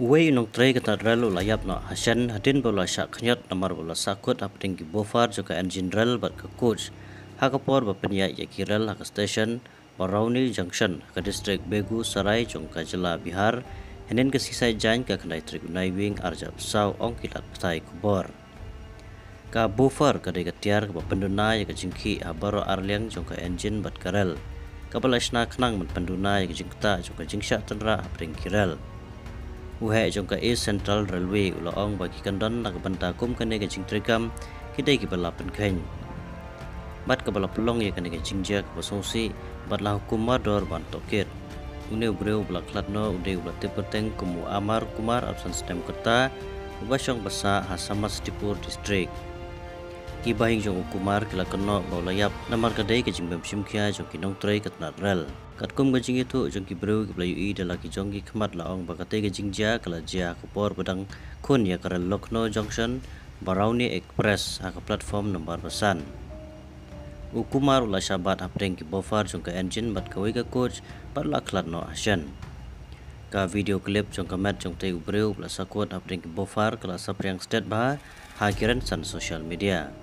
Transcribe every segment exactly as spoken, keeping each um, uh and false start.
Uwei u nongtrei ka tnat rel u la ïap noh hashen hadien ba u la shah khniot namar ba u la sahkut hapdeng ki buffer jong ka engine rel bad ka coach ha ka por ba pynïaid ïa ki rel ha ka station Barauni Junction ha ka district Begusarai jong ka jylla Bihar, hynnin ka sngi Saitjaiñ ka khyndai tarik u Naiwieng arhajar arphew saw, ong ki lad pathai khubor. Ka buffer ka dei ka tiar kaba pynduna ïa ka jingkhih ha baroh arliang jong ka engine bad ka rel, kaba la shna khnang ban pynduna ïa ka jingktah jong ka jingshah tynrah hapdeng ki rel. U heh jong ka East Central Railway u la ong ba ki kyndon na ka bynta kum kane ka jingtreikam ki dei kiba la pynkheiñ bad kaba la pynlong ïa kane ka jingjia kaba sngewsih bad la hukum mardor ban tohkit. Une u briew uba la khlad noh u dei uba la tip kyrteng kum u Amar Kumar, arphew san snem ka rta, uba shong ba sah ha Samastipur District. Ki bahaïing jong u Kumar ki la kynnoh ba u la ïap namar ka dei ka jingbym shim khia jong ki nongtrei ka tnat rel. Katkum ka jingïathuh jong ki briew kiba la ïohi da la ki jong ki khmat la ong ba katei ka jingjia ka la jia ha ka por ba dang khun ïa ka rel Lucknow Junction Barauni Express ha ka platform number ba san. U Kumar u la shah bat hapdeng ki buffer jong ka engine bad kawei ka coach bad u la khlad noh hashen. Ka video clip jong ka met jong utei u briew uba la sahkut hapdeng ki buffer ka la saphriang stet bha ha ki rynsan social media.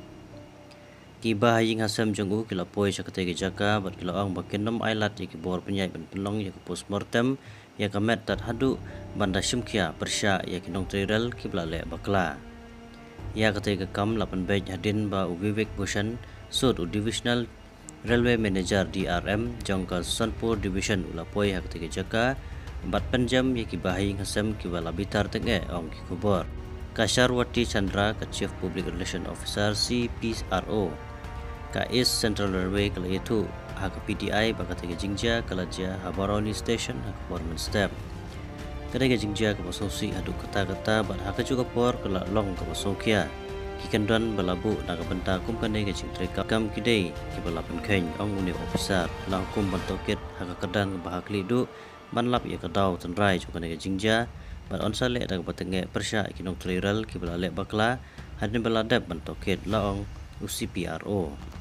Ki bahaïing hasem jong u ki la poi sha katei ka jaka bad ki la ong ba kin ym ailad ïa ki bor pynïaid ban pynlong ïa ka postmortem ïa ka met tad haduh ban da shim khia pyrshah ïa ki nongtrei rel kiba la leh bakla. Ïa katei ka kam la pynbeit hadien ba u Vivek Bhushan Sood, u Divisional Railway Manager, D R M, jong ka Sonpur Division u la poi ha katei ka jaka bad pynjem ïa ki bahaïing hasem kiba la bitar tyngeh, ong ki khubor. Ka Sharwati Chandra, ka Chief Public Relation Officer, C P R O, ka East Central Railway ka la ïathuh ha ka P T I ba katei ka jingjia ka la jia ha Barauni Station ha ka por mynstep. Ka dei ka jingjia kaba sngewsih haduh katta katta bad ha kajuh ka por ka la long kaba sngewkhia. Ki kyndon ba la buh na ka bynta kum kane ka jingtreikam ki dei kiba la pynkheiñ, ong une u ophisar. La hukum ban tohkit ha ka kyrdan kaba ha khlieh duh ban lap ïa ka daw tynrai jong kane ka jingjia bad yn sa leh da kaba tyngeh pyrshah ïa ki nongtrei rel kiba la leh bakla hadien ba la dep ban tohkit, la ong u C P R O.